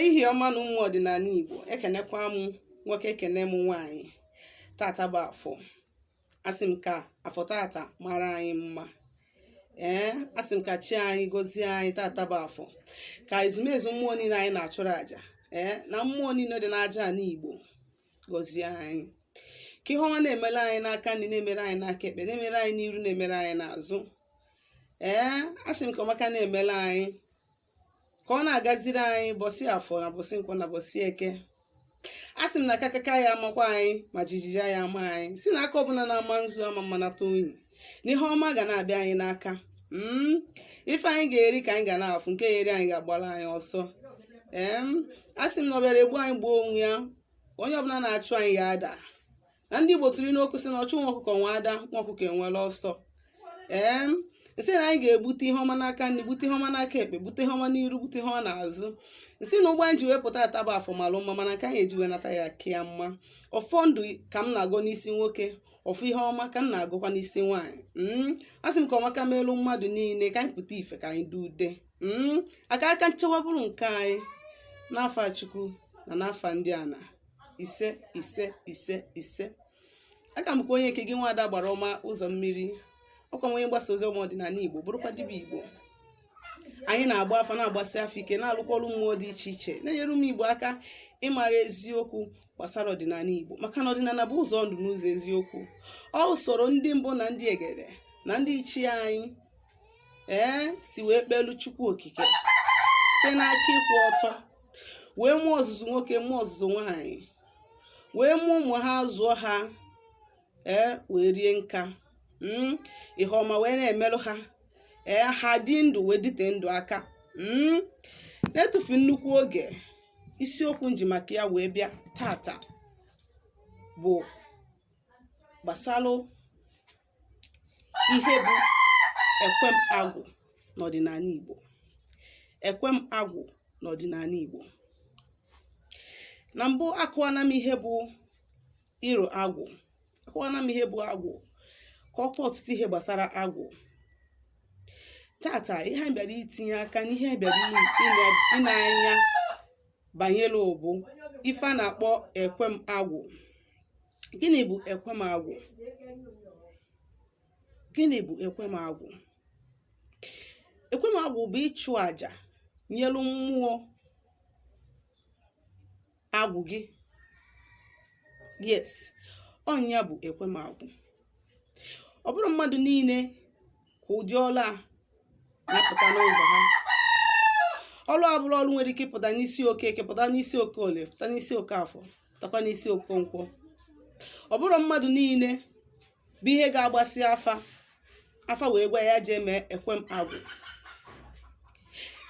Ehihie ọma na ụmụ ọdịnala Igbo. Ekenekwa m nwoke, ekene m nwaanyị. Tata bụ Afọ. Asị m ka afọ tata mara anyị mma. Ee, asị m ka chi anyị gọzie anyị. Tata bụ Afọ, ka ezumezu mmụọ niile anyị na-achụrụ àjà, ee, na mmụọ niile dị n'aja ala Igbo gọzie anyị, ka ihe ọma na-emere anyị n'aka nri, na-emere anyị n'aka ekpe, na-emere anyị n'iru, na-emere anyị n'azụ. Ee, asị m ka ọmaka na-emere anyị, ka ọ na-agaziri anyị bọsị Afọ na bọsị Nkwọ na bọsị Eke. Asị m na kakaka ya amakwa anyị, ma jijiji ya ama anyị, si na aka ọbụla na-ama nzu ama mmanata unyi, na ihe ọma ga na-abịa anyị n'aka. Ife anyị ga-eri ka anyị ga na-afụ, nke ya eri anyị ga-agbara anyị ọsọ. Ee, asị m na ọ bịara egbu anyị gbuo onwe ya. Onye ọbụla na-achụ anyị ya ada. Na ndị Igbo tụrụ n'okwu sị na ọchụ nwa ọkụkọ nwe ada, nwa ọkụkọ enwela ọsọ. Ee, nsị na anyị ga-egbute ihe ọma n'aka nri, gbute ihe ọma n'aka ekpe, gbute ihe ọma n'iru, gbute ihe ọma n'azụ. Nsị na ụgbọ anyị ji wee pụta ataba Afọ malụ mma, mana nke anyị eji wee nata ya ka mma. Ọfọ ndụ ka m na-agọ n'isi nwoke, ọfọ ihe ọma ka m na-agụkwa n'isi nwaanyị. Asị m ka ọmaka meelu mmadụ niile, ka anyị pụta ife, ka anyị dị ude. Aka aka nchewa bụrụ nke anyị, n'afa Chukwu na n'afa ndị ana. Ise, ise, ise, ise. Aka m bụkwa onye nke gị, nwaada gbara ọma ụzọ mmiri, ọkwa onye mgbasa ozi ọma ọdịnala Igbo, bụrụkwa dibịa Igbo. Anyị na-agba afa, na-agbasi afọ ike, na-alụkwa ọrụ mmụọ dị iche iche, na-enyere ụmụ Igbo aka ịmara eziokwu gbasara ọdịnala Igbo, maka na ọdịnala bụ ụzọ ndụ n'ụzọ eziokwu. Ọ usoro ndị mbụ na ndị egede na ndị ichie anyị ee si wee kpelu Chukwu Okike site n'aka ịkwụ ọtọ, wee mụọ ọzụzụ nwoke, mụọ ọzụzụ nwaanyị, wee mụọ ụmụ ha, zụọ ha, ee, wee rie nka, ihe ọma wee na-emelụ ha, ee, ha dị ndụ wee dite ndụ aka. Na-etufu nnukwu oge, isiokwu nji maka ya wee bịa tata bụ gbasalụ ihe bụ ekwem agwụ n'ọdịnala Igbo. Ekwem agwụ n'ọdịnala Igbo. Na mbụ, akọwana m ihe bụ ịrụ agwụ, akọwana m ihe bụ agwụ, ka ọkwa ọtụtụ ihe gbasara agwụ. Tata, ihe anyị bịara itinye aka n'ihe anyị bịara ịna anya banyere bụ ife a na-akpọ ekwem agwụ. Gịnị bụ ekwem agwụ? Gịnị bụ ekwem agwụ? Ekwem agwụ bụ ịchụ àjà nyelu mmụọ agwụ gị. Yes, ọnya bụ ekwem agwụ. Ọ bụrụ mmadụ niile ka ụdị ọlụ a na-apụta n'ụzọ ha. Ọlụ abụrụ ọlụ nwere ike ịpụta n'isi Okeke, pụta n'isi Okolie, pụta n'isi Okafọ, pụtakwa n'isi Okonkwo. Ọ bụrụ mmadụ niile bụ ihe ga-agbasi afa, afa wee gwa ya jee mee ekwem agwụ.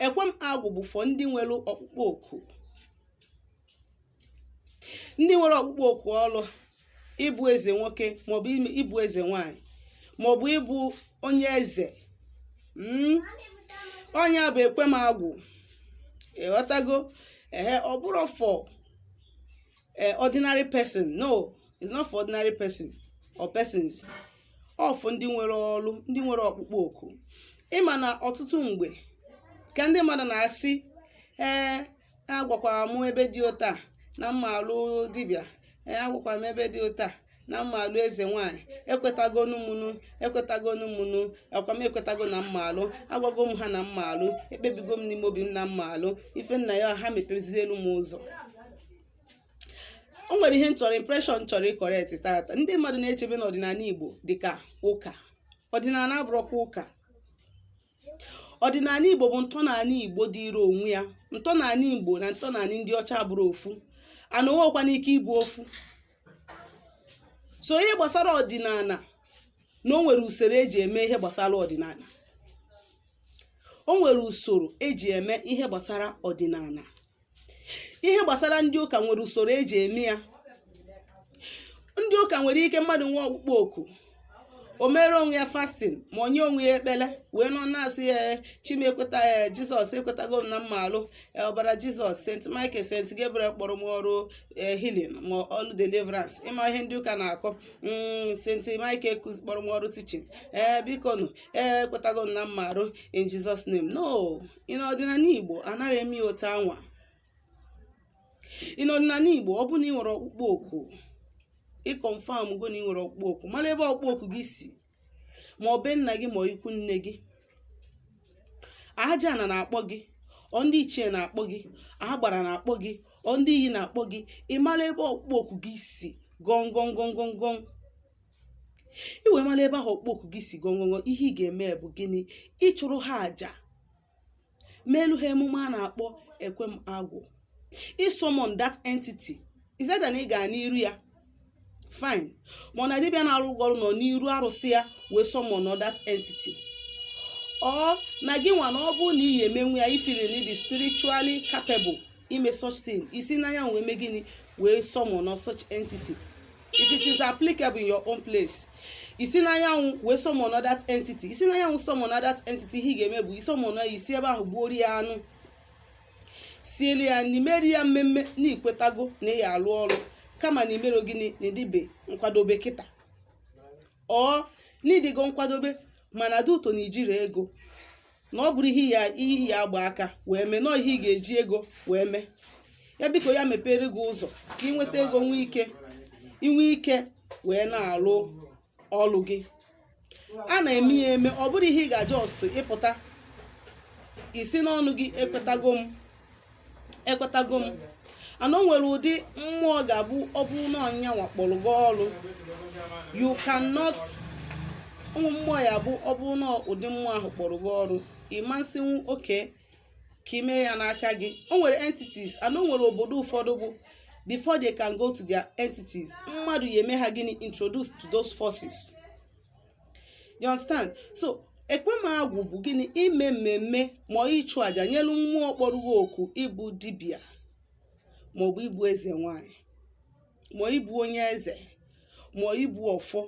Ekwem agwụ bụ for ndị nwere ọkpụkpọ oku, ndị nwere ọkpụkpọ oku ọlụ ịbụ eze nwoke, maọbụ ịbụ eze nwanyị, maọbụ ịbụ onye eze. Ọnya bụ ekwem agwụ, ịghọtago? Ehe, ọ bụrụ for ordinary person, no, it's not for ordinary person or persons. Ọ for ndị nwere ọrụ, ndị nwere ọkpụkpọ oku. Ịma na ọtụtụ mgbe ka ndị mmadụ na-asị, ee, agwakwara m ebe dị ụta na mma alụ dibịa, ee, agwakwara m ebe dị ụta na mma alụ eze nwanyị, ekwetagonu mụnụ, ekwetagonu mụnụ, akwa m ekwetago na mma alụ, agwago m ha na mma alụ, ekpebigo m n'ime obi m na mma alụ ife nna ya, ha mepezielu m ụzọ. O nwere ihe m chọrọ, impression chọrọ ịcorrect tata. Ndị mmadụ na-echebe n'ọdịnala Igbo dịka ụka. Ọdịnala abụrọkwa ụka. Ọdịnala Igbo bụ ntọala Igbo dịịrị onwe ya. Ntọala Igbo na ntọala ndị ọcha bụrụ ofu, ana onwekwana ike ịbụ ofu. So ihe gbasara ọdịnala na o nwere usoro eji eme ihe gbasara ọdịnala. O nwere usoro eji eme ihe gbasara ọdịnala. Ihe gbasara ndị ụka nwere usoro eji eme ya. Ndị ụka nwere ike, mmadụ nwee ọkpụkpọ oku, o mere onwe ya fasting, ma onye onwe ya ekpere, wee nọ na-asị ya, "Chimekweta ya, Jizọs, ekwetago m na mma alụ ọbara Jizọs, St Michael, St Gabriel kpọrọ m ọrụ healing ma ọrụ deliverance." Ịma ihe ndị ụka na-akọ, "St Michael kpọrọ m ọrụ teaching, ee, biko nụ, ee, ekwetago m na mma arụ in Jesus name." No, in ọdịnala Igbo, anaghị eme ya otu anwa. Ị n'ọdịnala Igbo, ọ bụrụ na ị nwere ọkpụkpọ oku, ị confirm go na ị nwere ọkpụkpọ oku, mara ebe ọkpụkpọ oku gị si, ma ọ be nna gị, ma ikwu nne gị, aja ana na-akpọ gị, ọ ndị ichie na-akpọ gị, agbara na-akpọ gị, ọ ndị iyi na-akpọ gị, ị mara ebe ọkpụkpọ oku gị si gọngọngọngọngọn. I wee mara ebe ahụ ọkpụkpọ oku gị si gọngọngọ, ihe ị ga-eme bụ gịnị? Ịchụrụ ha àjà, meelu ha emume a na-akpọ ekwem agwụ, ị summon that entity. Is either na ị gaa n'iru ya, fine, ma ọ na dibịa na-arụ ọrụ nọ n'iru arụsị ya wee summon that entity, ọ na gị nwa na ọ bụrụ na ị emenwu ya, ifiri na ịdị spiritually capable ime such thing, isi n'anya wee mee gịnị? Wee summon such entity. If it is applicable in your own place, isi n'anyanwụ wee summon that entity, isi n'anyanwụ summon that entity, ihe ị ga-eme bụ isummon ya, isi ebe ahụ gbuoro ya anụ, sielu ya nri, meri ya mmemme na ikwetago na ị ya alụ ọrụ, kama na imero gịnị? Na ịdịbe nkwadobe kịta, ọ n'ịdịgo nkwadobe, mana dị ụtọ na ijiri ego, na ọ bụrụ ihe ya agba aka wee mee, nọọ ihe ị ga-eji ego wee mee ya. Biko, ya mepere gị ụzọ ka ị nweta ego, nwee ike inwe ike wee na-alụ ọlụ gị. A na-eme ya eme. Ọ bụrụ ihe ị ga-just ịpụta isi n'ọnụ gị, "Ekwetago m, ekwetago m." Ana o nwere ụdị mmụọ ga-abụ, ọ bụrụ na ọnya wakpọrọ gị ọrụ, you cannot. Ụmụ mmụọ ya bụ, ọ bụrụ na ụdị mmụọ ahụ kpọrọ gị ọrụ, ịma nsịnwu oke ka ime ya n'aka gị. O nwere entities, and o nwere obodo ụfọdụ bụ before they can go to their entities, mmadụ ya eme ha gịnị? Introduce to those forces. You understand? So ekwemagwụ bụ gịnị? Ime mmemme ma ịchụ àjà nyelu mmụọ kpọrọ gị oku ịbụ dibịa, maọbụ ịbụ eze nwanyị, ma ịbụ onye eze, ma ịbụ ọfọ.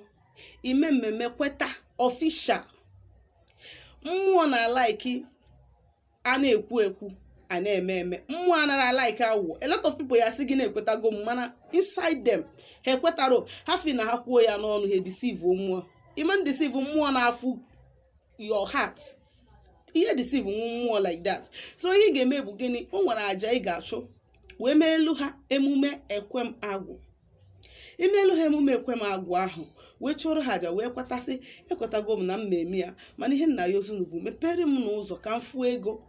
Ime mmemme, kweta official. Mmụọ na like a na-ekwu ekwu, a na-eme eme. Mmụọ anara like awụ. A lot of people ya sị gị na-ekwetago m, mana inside them ha ekwetaro. Ha fi na ha kwuo ya n'ọnụ, ha deceive mmụọ. Ime deceive mmụọ na-afụ your heart, ihe deceive mmụọ like that. So ihe ị ga-eme bụ gịnị? O nwere àjà ị ga-achụ wee meelu ha emume ekwem agwụ. Imeelu ha emume ekwem agwụ ahụ, wee chụọrọ ha àjà, wee kwetasị, "Ekwetago m na mmemme ya, mana ihe nna ya ozunu bụ mepere m n'ụzọ ka m fụọ ego,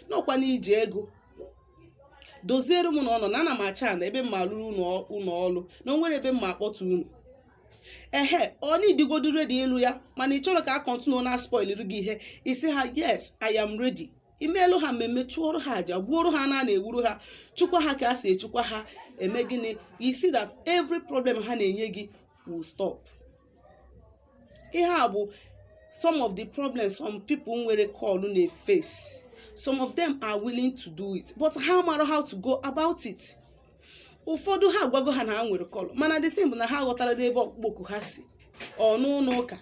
n'ọkwa na iji ego doziere m na ọnọ na ana m acha na ebe m ma alụrụ ụlọ ọrụ, na o nwere ebe m ma akpọtu unu." Ehe, ọ na ịdịgodu ready ịlụ ya, mana ị chọrọ ka a continue na spoiliri gị ihe, isi ha, "Yes, I am ready." Imeelu ha mmemme, chụọrọ ha àjà, gbuoro ha na na-egburu ha, chukwa ha ka a si echukwa ha eme gịnị? You see that every problem ha na-enye gị will stop. Ihe a bụ some of the problems some people nwere call na-face. Some of them are willing to do it, but ha mara how to go about it. Ụfọdụ ha agwago ha na ha nwere call, mana the thing bụ na ha ghọtara ebe ọkpụkpọ ha si, ọ n'ụlọ ụka.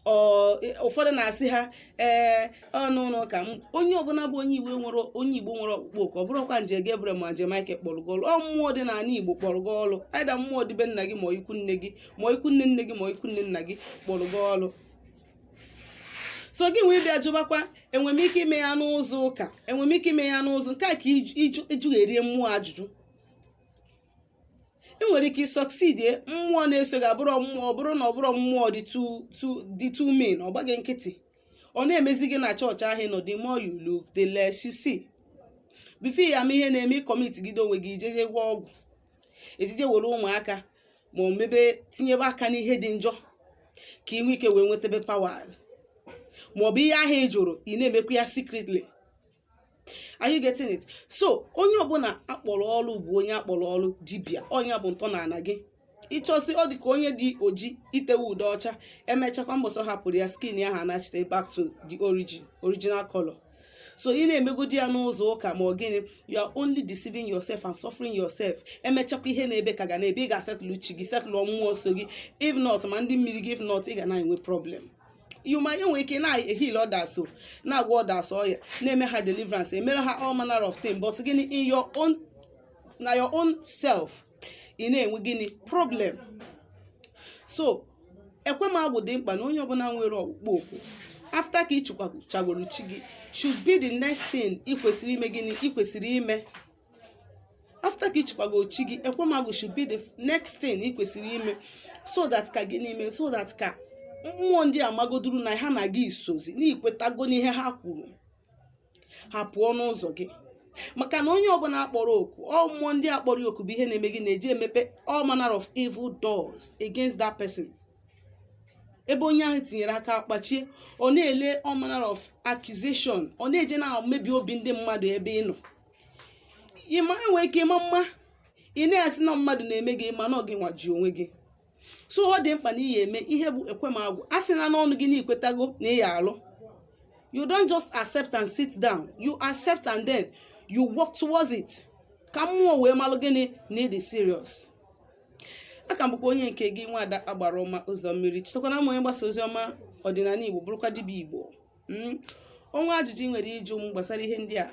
Ọ ụfọdụ na-asị ha, ee, ọ n'ụlọ ụka. Onye ọbụla bụ onye Igbo nwere, onye Igbo nwere ọkpụkpọ oku, ọ bụrụkwa nje Gabriel ma nje Michael kpọrọ gị ọlụ, ọ mmụọ dị n'ala Igbo kpọrọ gị ọlụ. Aida mmụọ dị be nna gị, ma ikwu nne gị, ma ikwu nne nne gị, ma ikwu nne nna gị kpọrọ gị ọlụ. So gị nwee bịa jụbakwa, "Enwe m ike ime ya n'ụzọ ụka? Enwe m ike ime ya n'ụzọ nke a?" Ka ịjụgherie mmụọ ajụjụ. Ị nwere ike succeed, mmụọ na-eso gị abụrụ mmụọ, ọ bụrụ na ọ bụrụ mmụọ dị too mean, ọ gbaghị nkịtị, ọ na-emezi gị na chọọchị ahụ ị nọ. The more you look, the less you see. Before ya ama ihe na-eme, ịcommit gide onwe gị, ijeje gwọ ọgwụ, ejije were ụmụaka, ma ọ mebe tinyebe aka n'ihe dị njọ ka ị nwee ike wee nwetebe power, ma ọ bụ ihe ahụ ị jụrụ, ị na-emekwa ya secretly. Are you getting it? So onye ọbụla akpọrọ ọrụ bụ onye akpọrọ ọrụ dibịa, onye bụ ntọala gị. Ịchọsị ọ dị ka onye dị oji itewe ude ọcha, emechakwa mbọsọ hapụrụ ya, skin ya ha anachite back to the original color. So ị na-emegodi ya n'ụzọ ụka ma ọ gịnị, you are only deceiving yourself and suffering yourself. Emechakwa, ihe na-ebe ka ga na-ebe. Ị ga-asetụlụ chi gị, setụlụ mmụọ so gị. If not, ma ndị mmiri gị, if not, ị ga na-enwe problem. You ma enwere ike na-eheal others, o na-agwa others ọya, na-eme ha deliverance, emere ha all manner of thing, but gịnị? In your own, na your own self, ị na-enwe gịnị? Problem. So ekwemagwụ dị mkpa na onye ọbụla nwere ọkpụkpọ oku, after ka ị chụkwachagoro chi gị, should be the next thing ị kwesịrị ime. Gịnị ị kwesịrị ime? After ka ịchịkwago chi gị, ekwemagwụ should be the next thing ị kwesịrị ime, so that ka gị n'ime, so that ka mmụọ ndị a magoduru na ha na gị sozi n'ikwetago n'ihe ha kwuru, ha pụọ n'ụzọ gị. Maka na onye ọbụla akpọrọ oku, ọ mmụọ ndị akpọrọ oku bụ ihe na-eme gị na-eji emepe all manner of evil doors against that person. Ebe onye ahụ tinyere aka kpachie, ọ na-ele all manner of accusation, ọ na-eje na-emebi obi ndị mmadụ ebe ị nọ. Ịma enwee ike ịma mma, ị na-asị na mmadụ na-eme gị, ma na ọ gị nwa ji onwe gị. So ọ dị mkpa na ị ya eme ihe bụ ekwemagwụ. A sị na n'ọnụ gị na ikwetago na ị ya alụ. You don't just accept and sit down. You accept and then you work towards it, ka mmụọ wee malụ gịnị na ị dị serious. Aka m bụkwa onye nke gị, nwaada agbara ọma ụzọ mmiri. Chetakwana m onye mgbasa ozi ọma ọdịnala Igbo, bụrụkwa dibịa Igbo. Ọnwa ajụjụ ị nwere ịjụ m gbasara ihe ndị a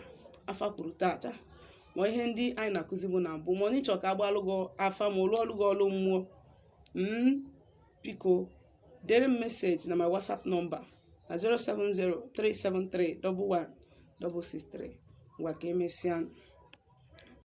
afa kwuru tata, ma ihe ndị anyị na-akụzi bụ na mbụ, ma ọ ịchọ ka agbalụ gị afa, ma lụọ ọlụ gị ọlụ mmụọ, biko dere m message na my WhatsApp number na 07037311663. Ngwa, ka emesịa.